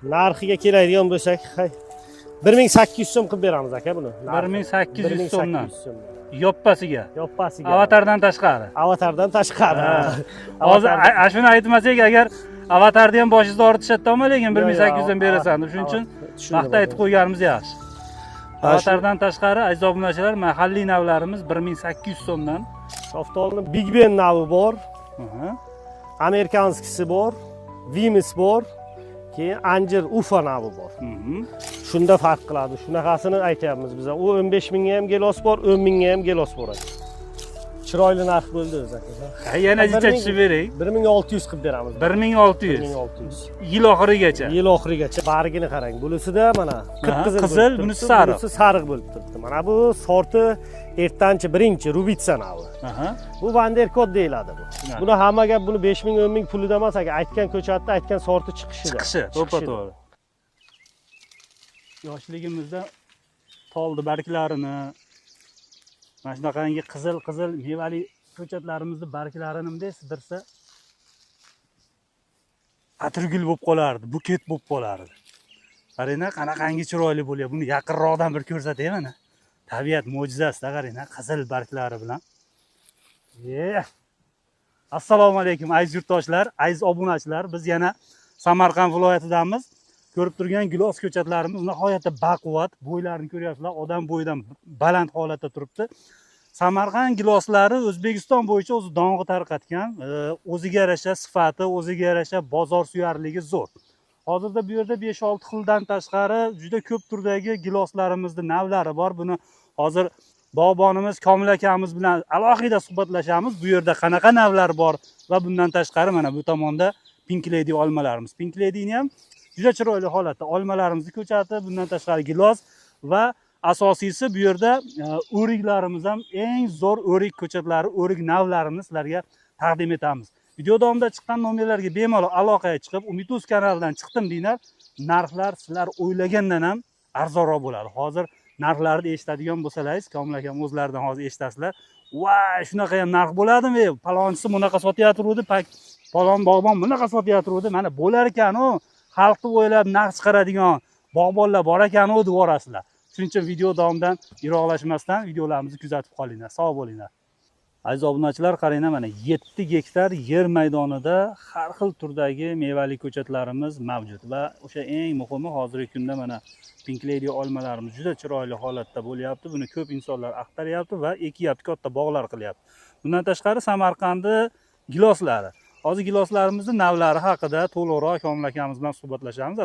Narxiga keladigan bo'lsak, 1800 so'm qilib beramiz aka buni. 1800 so'mdan. 1800 so'mdan. Yoppasiga. Yoppasiga. Avatardan tashqari. Avatardan tashqari. Hozir shuni aytmasak, agar avatarni ham boshingizni og'ritishadi, lekin 1800 dan berasan deb. Shuning uchun vaqtda aytib qo'yganimiz yaxshi. Avatardan tashqari, aziz obunachilar, mahalliy navlarimiz 1800 so'mdan. Shaftolni Big Ben navi bor. Amerikanskisi bor, Vimis bor, keyin anjir Ufa navi bor. Shunda farq qiladi. Shunaqasini aytyapmiz biz. U 15 mingga ham gelos bor, 10 mingga ham gelos bor. Chiroyli narx bo'ldi o'zi aka. Yana jicha tushib bering. 1600 qilib beramiz. 1600. 1600. Yil oxirigacha. Yil oxirigacha. Bargini qarang. Bunisida mana qip-qizil, qizil, bunisi sariq. Bunisi sariq bo'lib turibdi. Mana bu sorti ertanchi birinchi Rubitsa navi. Bu Vanderkot deyiladi bu. Buni hamma gap buni 5000 10 ming pulida emas aka, aytgan ko'chatda aytgan sorti chiqishida. Chiqishi, to'ppa-to'g'ri. Yoshligimizda toldi barglarini, mana shunaqangi qizil-qizil mevali ko'chatlarimizni barglarini bunday sidirsa atirgul bo'lib qolardi, buket bo'lib qolardi. Qarang, qanaqangi chiroyli bo'lyapti. Buni yaqinroqdan bir ko'rsatay mana. Tabiat mo'jizasida qarang, qizil barglari bilan. Assalomu alaykum aziz yurtdoshlar, aziz obunachilar. Biz yana Samarqand viloyatidamiz. Ko'rib turgan gilos ko'chatlarimiz nihoyatda baquvvat, bo'ylarini ko'ryapsizlar, odam bo'yidan baland holatda turibdi. Samarqand giloslari O'zbekiston bo'yicha o'zi dong'i tarqatgan, o'ziga yarasha sifati, o'ziga yarasha bozor suyarligi zo'r. Hozirda bu yerda 5-6 xildan tashqari juda ko'p turdagi giloslarimizning navlari bor. Buni hozir bog'bonimiz Komil akamiz bilan alohida suhbatlashamiz. Bu yerda qanaqa navlar bor va bundan tashqari mana bu tomonda Pink Lady olmalarimiz. Pink Ladyni ham juda chiroyli holatda olmalarimizni ko'chati, bundan tashqari gilos va asosiysi bu yerda o'riklarimiz ham eng zo'r o'rik ko'chatlari, o'rik navlarini sizlarga taqdim etamiz. Video davomida chiqqan nomerlarga bemalol aloqaga chiqib, Umid.uz kanalidan chiqdim deylar, narxlar sizlar o'ylagandan ham arzonroq bo'ladi. Hozir narxlarni eshitadigan bo'lsalaringiz, Komil akam o'zlaridan hozir eshitasizlar. Voy, shunaqa ham narx bo'ladimi? Palonchisi bunaqa sotayotirdi, palon bog'bon bunaqa sotayotirdi. Mana bo'lar ekan u, xalqni o'ylab narx chiqaradigan bog'bonlar bor ekan u deb yuborasizlar. Shuning uchun video davomidan yiroqlashmasdan videolarimizni kuzatib qolinglar. Sog' bo'linglar. Aziz obunachilar, qaranglar, mana 7 gektar yer maydonida har xil turdagi mevali ko'chatlarimiz mavjud va o'sha eng muhimi hozirgi kunda mana Pink Lady olmalarimiz juda chiroyli holatda bo'lyapti. Buni ko'p insonlar axtaryapti va ekyapti, katta bog'lar qilyapti. Bundan tashqari Samarqandni giloslari. Hozir giloslarimizning navlari haqida to'liqroq Komil akamiz bilan suhbatlashamiz.